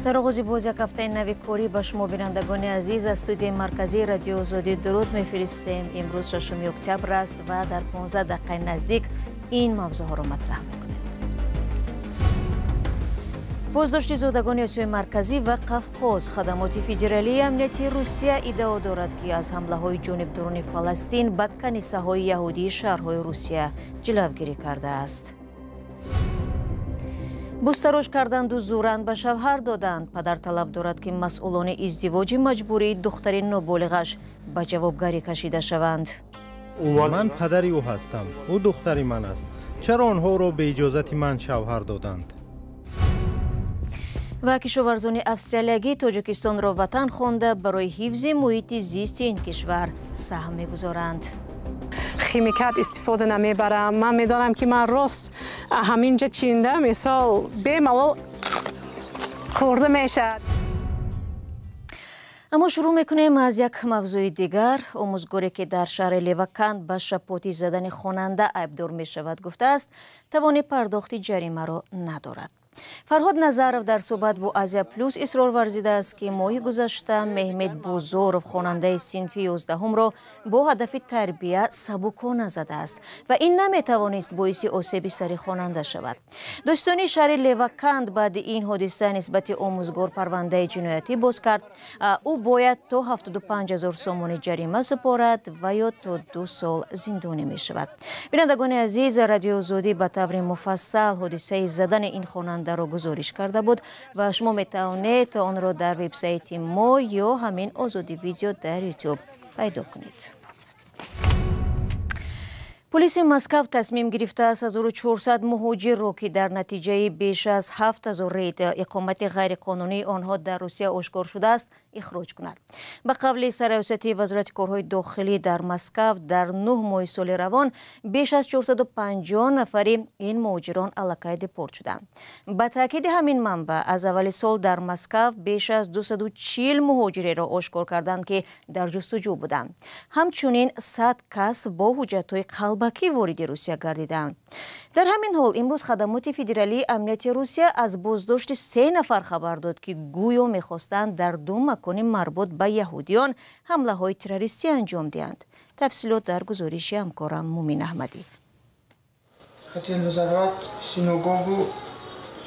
Дар оғози боз як ҳафтаи нави корӣ ба шумо, бинандагони азиз, аз студияи марказии Радиои Озодӣ дуруд мефиристем. Имрӯз 6 октябр аст ва дар 15 дақиқаи наздик ин мавзӯъҳоро матраҳ мекунем. Боздошти зодагони Осиёи Марказӣ ва Қафқоз. Хадамоти Федералии Амнияти Русия иддао дорад, ки аз ҳамлаҳои ҷонибдорони Фаластин ба канисаҳои яҳудии шаҳрҳои Русия ҷилавгирӣ кардааст. Бӯстарош карданду зӯран ба шавҳар доданд. Падар талаб дорад, ки масъулони издивоҷи маҷбурии духтари ноболиғаш ба ҷавобгарӣ кашида шаванд. Ман падари ӯ ҳастам. Ӯ духтари ман аст. Чаро онҳоро бе иҷозати ман шавҳар доданд? Ва кишоварзони австралиягӣ Тоҷикистонро ватан хонда, барои ҳифзи муҳити зисти ин кишвар саҳм мегузоранд. Химикат истифода намебарам. Ман медонам, ки ман рост ҳаминҷа чинда, мисол, бемалол хӯрда мешавад. Аммо шурӯъ мекунем аз як мавзӯи дигар. Омӯзгоре, ки дар шаҳри Леваканд ба шапотӣ задани хонанда айбдор мешавад, гуфтааст, тавони пардохти ҷаримаро надорад. Фарҳод Назаров дар суҳбат бо Азия Плюс исрор варзидааст, ки моҳи гузашта Меҳмед Бозоров, хонандаи синфи 11-умро, бо ҳадафи тарбия сабукона задааст ва ин наметавонист боиси осеби сари хонанда шавад. Додситонии шаҳри Леваканд баъди ин ҳодиса нисбати омӯзгор парвандаи ҷиноятӣ боз кард. Ӯ бояд то 75 ҳазор сомонӣ ҷарима супорад ва ё то 2 сол зиндонӣ мешавад. Бинандагони азиз, Радиои Озодӣ ба таври муфассал ҳодисаи задани ин хонандаро гузориш карда буд ва шумо метавонед онро дар вебсайти мо ё ҳамин Озодӣ Видео дар Ютуб пайдо кунед. Полиси Москав тасмим гирифтааст 1400 муҳоҷирро, ки дар натиҷаи беш аз 7000 рейд иқомати ғайриқонунии онҳо дар Русия ошкор шудааст, ихроҷ кунад. Ба қавли сарраёсати Вазорати корҳои дохилӣ дар Москав, дар 9 моҳи соли равон беш аз 450 нафари ин муҳоҷирон аллакай депорт шуданд. Ба таъкиди ҳамин манбаъ, аз аввали сол дар Москав беш аз 240 муҳоҷиреро ошкор карданд, ки дар ҷустуҷӯ буданд. Ҳамчунин 100 кас бо ҳуҷҷатҳои қалбакӣ вориди Русия гардиданд. Дар ҳамин ҳол, имрӯз Хадамоти Федералии Амнияти Русия аз боздошти се нафар хабар дод, ки гӯё мехостанд дар ду макони марбут ба яҳудиён ҳамлаҳои террористӣ анҷом диҳанд. Тафсилот дар гузориши ҳамкорам Мумин Аҳмадӣ. Хотели взорвать синагогу,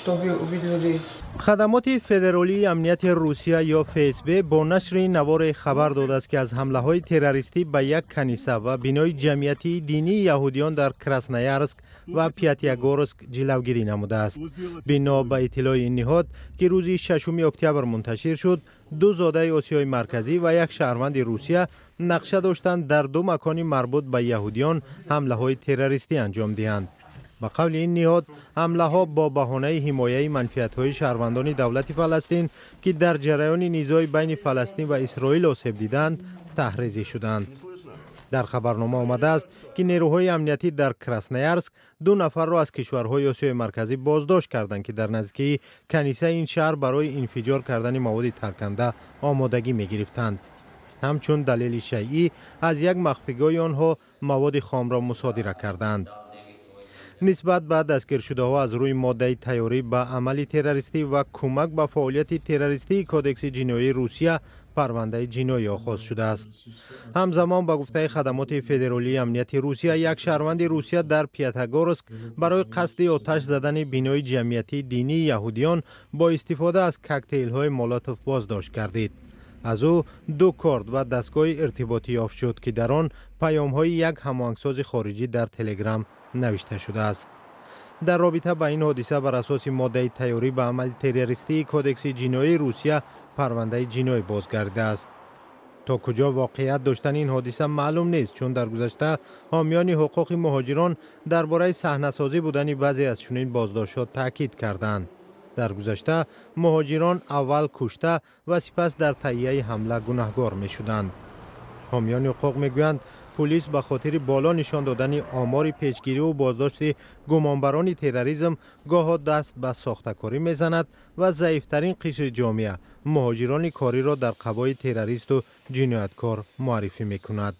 чтобы убить людей. Хадамоти Федералии Амнияти Русия ё ФСБ бо нашри наворе хабар додааст, ки аз ҳамлаҳои террористӣ ба як каниса ва бинои ҷамъиятии динии яҳудиён дар Красноярск ва Пятигорск ҷилавгирӣ намудааст. Бино ба иттилои ин ниҳод, ки рӯзи 6 октябр мунташир шуд, ду зодаи Осиёи Марказӣ ва як шаҳрванди Русия нақша доштанд дар ду макони марбут ба яҳудиён ҳамлаҳои террористӣ анҷом диҳанд. Ба қавли ин ниҳод, ҳамлаҳо бо баҳонаи ҳимояи манфиатҳои шаҳрвандони давлати Фаластин, ки дар ҷараёни низои байни Фаластин ва Исроил осеб диданд, таҳрезӣ шуданд. Дар хабарнома омадааст, ки нерӯҳои амниятӣ дар Красноярск ду нафарро аз кишварҳои Осиёи Марказӣ боздошт карданд, ки дар наздикии канисаи ин шаҳр барои инфиҷор кардани маводи тарканда омодагӣ мегирифтанд. Ҳамчун далели шайъӣ аз як махфигоҳи онҳо маводи хомро мусодира карданд. Нисбат ба дастгиршудаҳо аз рӯи моддаи тайёрӣ ба амали террористӣ ва кӯмак ба фаъолияти террористии Кодекси ҷиноии Русия парвандаи ҷиноӣ оғоз шудааст. Ҳамзамон, ба гуфтаи Хадамоти Федералии Амнияти Русия, як шаҳрванди Русия дар Пятигорск барои қасди оташ задани бинои ҷамъиятии динии яҳудиён бо истифода аз коктейлҳои Молотов боздошт гардид. Аз ӯ ду корт ва дастгоҳи иртиботӣ ёфт шуд, ки дар он паёмҳои як ҳамоҳангсози хориҷӣ дар Телеграм навишта шудааст. Дар робита ба ин ҳодиса бар асоси моддаи тайёрӣ ба амали террористии Кодекси ҷиноии Русия парвандаи ҷиноӣ боз гардидааст. То куҷо воқеият доштани ин ҳодиса маълум нест, чун дар гузашта ҳомиёни ҳуқуқи муҳоҷирон дар бораи саҳнасозӣ будани баъзе аз чунин боздоштҳо таъкид карданд. Дар гузашта муҳоҷирон аввал кушта ва сипас дар таҳияи ҳамла гунаҳгор мешуданд. Ҳомиёни ҳуқуқ мегӯянд, пулис ба хотири боло нишон додани омори пешгириву боздошти гумонбарони терроризм гоҳо даст ба сохтакорӣ мезанад ва заифтарин қишри ҷомеа, муҳоҷирони кориро, дар қабои террористу ҷинояткор муаррифӣ мекунад.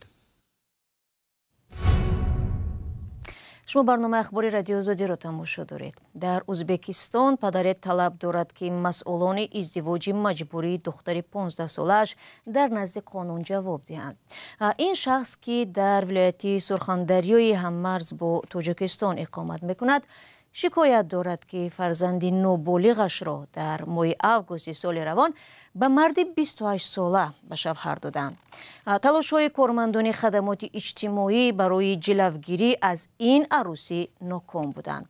Шумо барномаи ахбори Радиои Озодиро тамошо доред. Дар Узбекистон падаре талаб дорад, ки масъулони издивоҷи маҷбурии духтари 15-солааш дар назди қонун ҷавоб диҳанд. Ин шахс, ки дар вилояти Сурхандарёи ҳаммарз бо Тоҷикистон иқомат мекунад, шикоят дорад, ки фарзанди ноболиғашро дар моҳи августи соли равон ба марди 28-сола ба шавҳар доданд. Талошҳои кормандони хадамоти иҷтимоӣ барои ҷилавгирӣ аз ин арӯсӣ ноком буданд.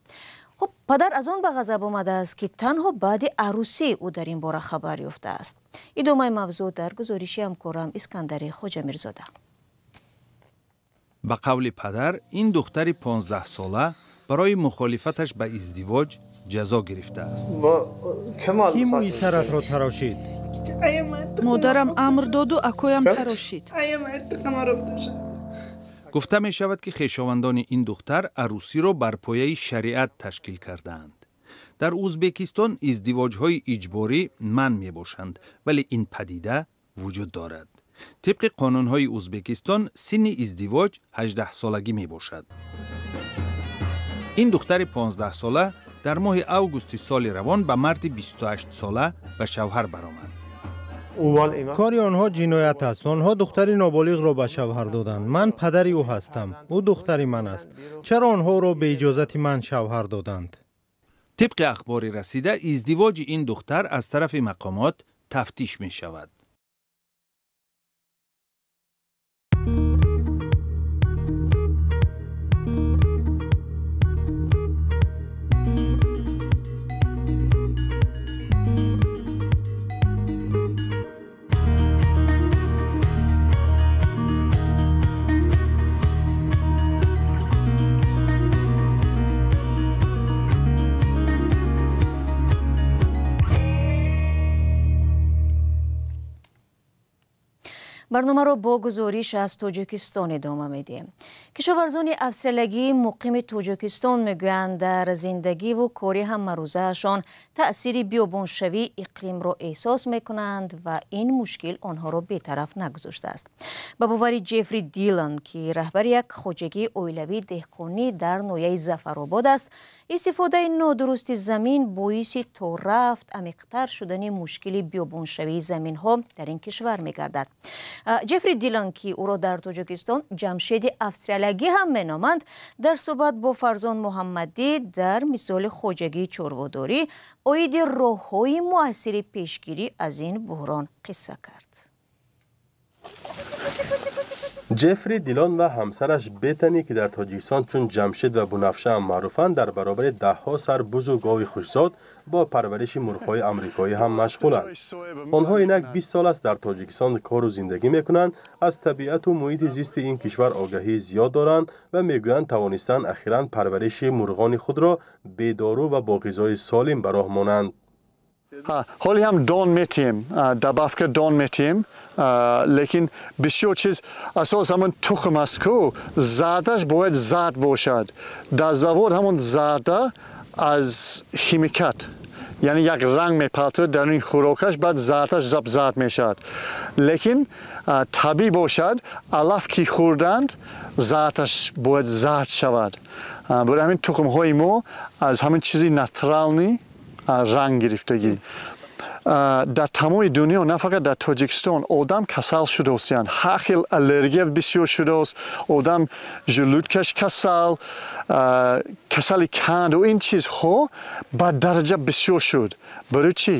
Хуб, падар аз он ба ғазаб омадааст, ки танҳо баъди арӯсӣ ӯ дар ин бора хабар ёфтааст. Идомаи мавзӯъ дар гузориши ҳамкорам Искандари Хоҷамирзода. Ба қавли падар, ин духтари 15-сола барои мухолифаташ ба издивоҷ ҷазо гирифтааст. Ки мӯи саратро тарошид? Модарам амр доду, акоям тарошид. Гуфта мешавад, ки хешовандони ин духтар арӯсиро бар пояи шариат ташкил кардаанд. Дар Узбекистон издивоҷҳои иҷборӣ манъ мебошанд, вале ин падида вуҷуд дорад. Тибқи қонунҳои Узбекистон синни издивоҷ 18-солагӣ мебошад. Ин духтари 15-сола дар моҳи августи соли равон ба марди 28-сола ба шавҳар баромад. Кори онҳо ҷиноят аст. Онҳо духтари ноболиғро ба шавҳар доданд. Ман падари ӯ ҳастам. Ӯ духтари ман аст. Чаро онҳо ӯро бе иҷозати ман шавҳар доданд? Тибқи ахбори расида, издивоҷи ин духтар аз тарафи мақомот тафтиш мешавад. Барномаро бо гузориш аз Тоҷикистон идома медиҳем. Кишоварзони австралиягии муқими Тоҷикистон мегӯянд, дар зиндагиву кори ҳамарӯзаашон таъсири биёбоншавии иқлимро эҳсос мекунанд ва ин мушкил онҳоро бетараф нагузоштааст. Ба бовари Ҷеффри Дилан, ки раҳбари як хоҷагии оилавии деҳқонӣ дар ноҳияи Зафаробод аст, истифодаи нодурусти замин боиси то рафт амиқтар шудани мушкили биёбоншавии заминҳо дар ин кишвар мегардад. Ҷеффри Дилан, ки ӯро дар Тоҷикистон Ҷамшеди австралиягӣ ҳам меноманд, дар суҳбат бо Фарзон Муҳаммадӣ дар мисоли хоҷагии чорводорӣ оиди роҳҳои муассири пешгирӣ аз ин буҳрон қисса кард. Ҷеффри Дилон ва ҳамсараш Бетани, ки дар Тоҷикистон чун Ҷамшед ва Бунафша ҳам маъруфанд, дар баробари даҳҳо сар бузу гови хушзод бо парвариши мурғҳои амрикоӣ ҳам машғуланд. Онҳо инак 20 сол аст дар Тоҷикистон кору зиндагӣ мекунанд, аз табиату муҳити зисти ин кишвар огаҳии зиёд доранд ва мегӯянд тавонистанд ахиран парвариши мурғони худро бедору ва бо ғизои солим ба роҳ монанд. Ҳоле ҳам дон метиҳем, добавка дон метиҳем, лекин бисёр чиз асос ҳамон тухм аст, ку зардаш бояд зард бошад. Дар завод ҳамон зарда аз химикат, яъне як ранг мепартояд дар ин хӯрокаш, баъд зардаш зап-зард мешавад. Лекин табиӣ бошад, алаф ки хӯрданд, зардаш бояд зард шавад. Барои ҳамин тухмҳои мо аз ҳамин чизи натурални ранг гирифтагӣ. Дар тамоми дунё, на фақат дар Тоҷикистон, одам касал шудааст. Ҳар хел аллергия бисёр шудааст, одам желудкаш касал, касали қанду ин чизҳо ба дараҷа бисёр шуд. Барои чӣ?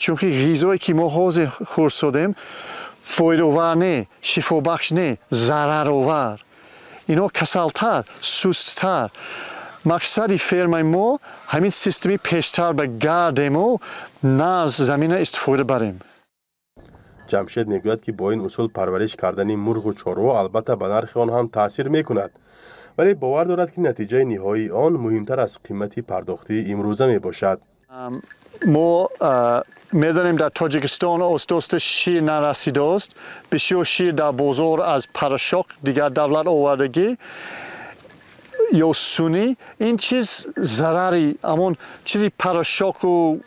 Чунки ғизое ки мо ҳозир хӯрсодем фоидаовар не, шифобахш не, зараровар. Ино касалтар, сусттар. Мақсади фермаи мо ҳамин системи пештар ба гардему на аз замина истифода барем. Ҷамшед мегӯяд, ки бо ин усул парвариш кардани мурғу чорво албатта ба нархи он ҳам таъсир мекунад, вале бовар дорад, ки натиҷаи ниҳоии он муҳимтар аз қимати пардохтии имрӯза мебошад. Мо медонем, дар Тоҷикистон оста-оста шир нарасидааст. Бисёр шир дар бозор аз порошок дигар давлат овардагӣ ё сунӣ. Ин чиз зарари ҳамон чизи порошоку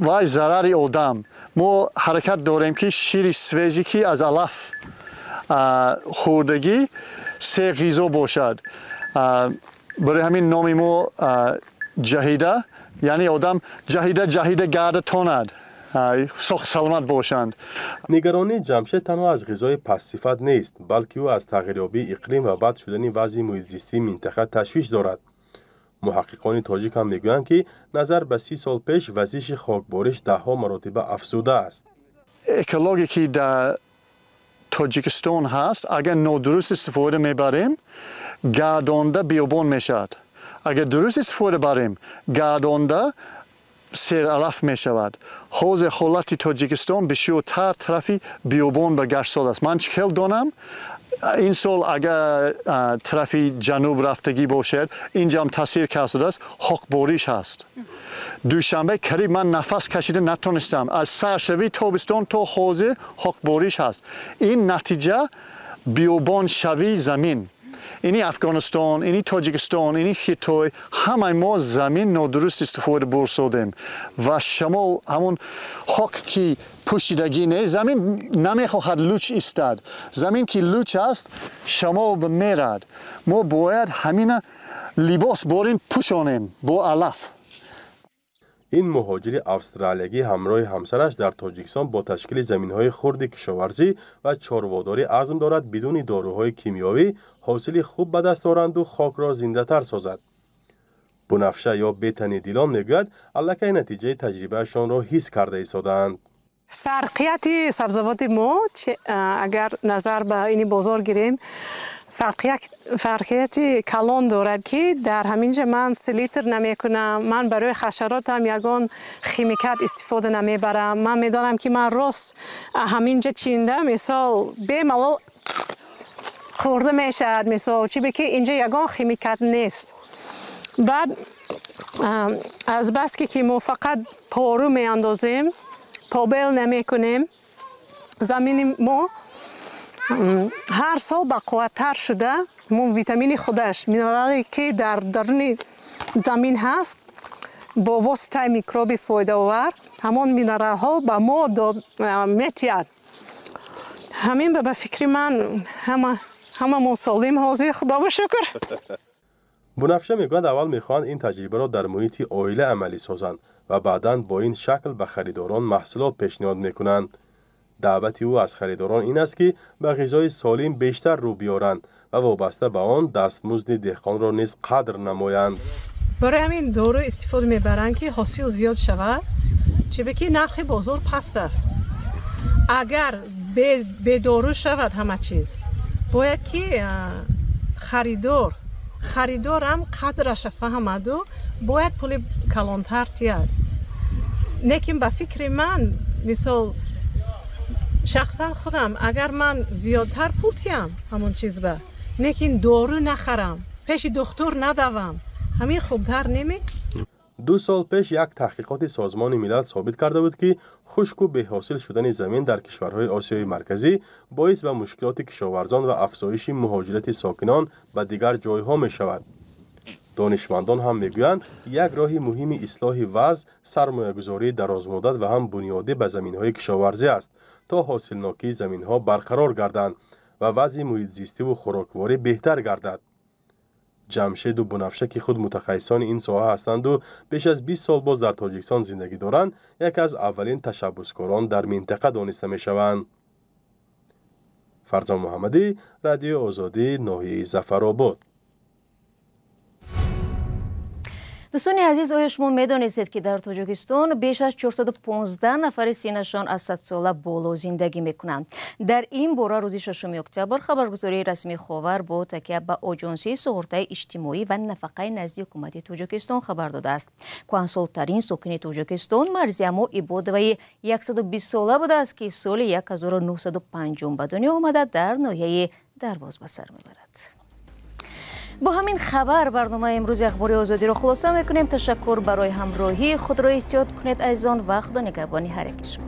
вай зарари одам. Мо ҳаракат дорем, ки шири свежий, ки аз алаф хӯрдагӣ, се ғизо бошад. Барои ҳамин номи мо ҷаҳида, яъне одам ҷаҳида ҷаҳида гарда тонад, соғ саломат бошанд. Нигаронии Ҷамшед танҳо аз ғизои пастсифат нест, балки ӯ аз тағйирёбии иқлим ва бад шудани вазъи муҳитзистии минтақа ташвиш дорад. Муҳаққиқони тоҷик ҳам мегӯянд, ки назар ба 30 сол пеш вазиши хокбориш даҳҳо маротиба афзудааст. Экология, ки дар Тоҷикистон ҳаст, агар нодуруст истифода мебарем, гардонда биёбон мешавад. Агар дуруст истифода барем, гардонда сералаф мешавад. Ҳозир ҳолати Тоҷикистон бисёртар тарафи биёбон ба гашт сол аст. Ман чӣ хел донам? Ин сол агар тарафи ҷануб рафтагӣ бошад, инҷам таъсир кардааст, хокбориш ҳаст. Душанбе қариб ман нафас кашида натонистам. Аз саршавии тобистон то ҳозир хокбориш ҳаст. Ин натиҷа биёбоншавии замин. Ини Афғонистон, ини Тоҷикистон, ини Хитой, ҳамаи мо замин нодуруст истифода бурсодем. Ва шамол ҳамон хок ки пӯшидагӣ не, замин намехоҳад луч истад. Замин ки луч аст, шамол мерад. Мо бояд ҳамина либос борин пӯшонем бо алаф. Ин муҳоҷири австралиягӣ ҳамроҳи ҳамсараш дар Тоҷикистон бо ташкили заминҳои хурди кишоварзӣ ва чорводорӣ азм дорад бидуни доруҳои кимиёвӣ ҳосили хуб ба даст оранду хокро зиндатар созад. Бунафша ё Бетани Дилон мегӯяд, аллакай натиҷаи таҷрибаашонро ҳис карда истодаанд. Фарқияти сабзавоти мо, агар назар ба ини бозор гирем, фарқияти калон дорад, ки дар ҳаминҷа ман селитр намекунам, ман барои ҳашаротам ягон химикат истифода намебарам. Ман медонам, ки ман рост ҳаминҷа чинда, мисол, бемалол хӯрда мешавад, мисол, чиbe ки инҷа ягон химикат нест. Баъд аз баске ки мо фақат пору меандозем, побел намекунем, замини мо ҳар сол бақувваттар шуда, мо витамини худаш, минерале ки дар даруни замин ҳаст, бо воситаи микроби фоидаовар ҳамон минералҳо ба мо метиҳад. Ҳамин ба фикри ман ҳама мо солим ҳозир, худо шукр. Бунафша мегӯяд, аввал мехоҳанд ин таҷрибаро дар муҳити оила амалӣ созанд ва баъдан бо ин шакл ба харидорон маҳсулот пешниҳод мекунанд. Даъвати ӯ аз харидорон ин аст, ки ба ғизои солим бештар рӯ биёранд ва вобаста ба он дастмузди деҳқонро низ қадр намоянд. Барои ҳамин дору истифода мебаранд, ки ҳосил зиёд шавад, чиbe ки нархи бозор паст аст. Агар бедору шавад ҳама чиз, бояд ки харидорам қадраша фаҳмаду бояд пули калонтар тиҳад. Лекин ба фикри ман, мисол, шахсан худам, агар ман зиёдтар пул тиҳам ҳамон чизба, лекин дору нахарам, пеши духтур надавам, ҳамин хубтар неме? 2 сол пеш як таҳқиқоти Созмони Милал собит карда буд, ки хушку беҳосил шудани замин дар кишварҳои Осиёи Марказӣ боис ба мушкилоти кишоварзон ва афзоиши муҳоҷирати сокинон ба дигар ҷойҳо мешавад. Донишмандон ҳам мегӯянд, як роҳи муҳими ислоҳи вазъ сармоягузории дарозмуддат ва ҳам бунёдӣ ба заминҳои кишоварзӣ аст, то ҳосилнокии заминҳо барқарор гарданд ва вазъи муҳитзистиву хӯрокворӣ беҳтар гардад. Ҷамшеду Бунафша, ки худ мутахассисони ин соҳа ҳастанду беш аз 20 сол боз дар Тоҷикистон зиндагӣ доранд, яке аз аввалин ташаббускорон дар минтақа дониста мешаванд. Фарзон Муҳаммадӣ, Радиои Озодӣ, ноҳияи Зафаробод. Дӯстони азиз, оё шумо медонистед, ки дар Тоҷикистон беш аз 415 нафари синнашон аз 100 сола боло зиндагӣ мекунанд? Дар ин бора рӯзи 6 октябр хабаргузории расмии Ховар бо такя ба Оҷонсии суғуртаи иҷтимоӣ ва нафақаи назди ҳукумати Тоҷикистон хабар додааст. Кӯҳансолтарин сокини Тоҷикистон Марзиямо Ибодоваи 120 сола будааст, ки соли 1905 ба дунё омада, дар ноҳияи Дарвоз ба сар мебарад. Бо ҳамин хабар барномаи имрӯзи Ахбори Озодиро хулоса мекунем. Ташаккур барои ҳамроҳӣ. Худро эҳтиёт кунед, азизон, ва худо нигаҳбони ҳар яки шумо.